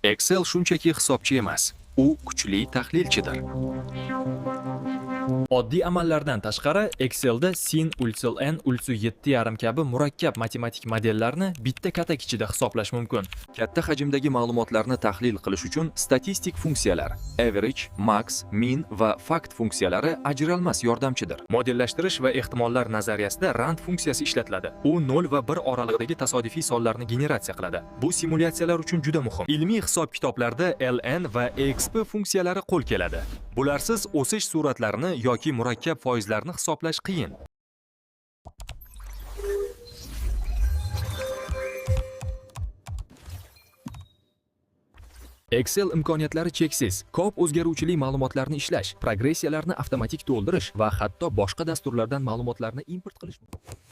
Excel shunchaki hisobchi emas, u kuchli tahlilchidir. Oddiy amallardan tashqari, Excelda sin, ulsil n, ulsu 7,5 kabi murakkab matematik modellarni bitta katak ichida hisoblash mumkin. Katta hajmdagi ma'lumotlarni tahlil qilish uchun statistik funksiyalar average, max, min va fact funksiyalari ajralmas yordamchidir. Modellashtirish va ehtimollar nazariyasida rand funksiyasi ishlatiladi. U 0 va 1 oralig'idagi tasodifiy sonlarni generatsiya qiladi. Bu simulyatsiyalar uchun juda muhim. Ilmiy hisob-kitoblarda ln va exp funksiyalari qo'l keladi. Bularsiz o'sish sur'atlarini yoki murakkab foizlarni hisoblash qiyin. Excel imkoniyatlari cheksiz. Ko'p o'zgaruvchili ma'lumotlarni ishlash, progressiyalarni avtomatik to'ldirish va hatto boshqa dasturlardan ma'lumotlarni import qilish mumkin.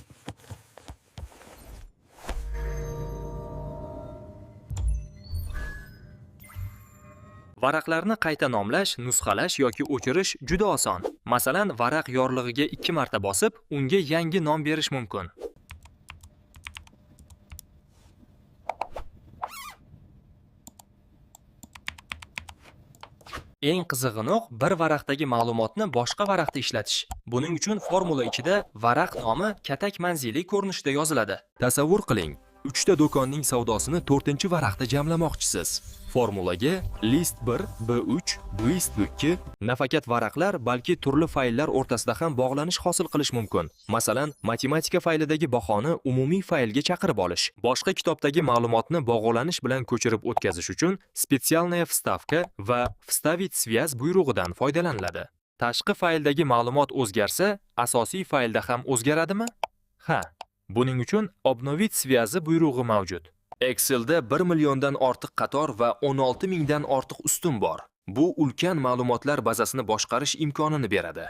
Varaqlarni qayta nomlash, nusxalash yoki o'chirish juda oson. Masalan, varaq yorlig'iga ikki marta bosib, unga yangi nom berish mumkin. Eng qizig'inoq bir varaqdagi ma'lumotni boshqa varaqda ishlatish. Buning uchun formula ichida varaq nomi katak manzili ko'rinishida yoziladi. Tasavvur qiling, 3 ta do'konning savdosini 4-varaqda jamlamoqchisiz. Formulaga list 1, B3, list 2 Nafaqat varaqlar, balki turli fayllar o'rtasida ham bog'lanish hosil qilish mumkin. Masalan, matematika faylidagi bahoni umumiy faylga chaqirib olish. Boshqa kitobdagi ma'lumotni bog'lanish bilan ko'chirib o'tkazish uchun специальная вставка va вставить связь buyrug'idan foydalaniladi. Tashqi fayldagi ma'lumot o'zgarsa, asosiy faylda ham o'zgaradimi? Ha. Buning uchun обновить связи buyrug'i mavjud. Excelda 1 milliondan ortiq qator va 16 mingdan ortiq ustun bor. Bu ulkan ma'lumotlar bazasini boshqarish imkonini beradi.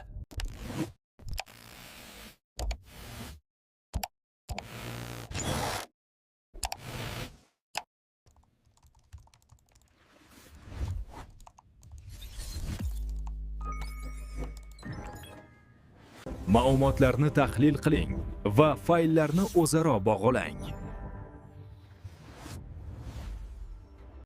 Ma'lumotlarni tahlil qiling va fayllarni o'zaro bog'lang.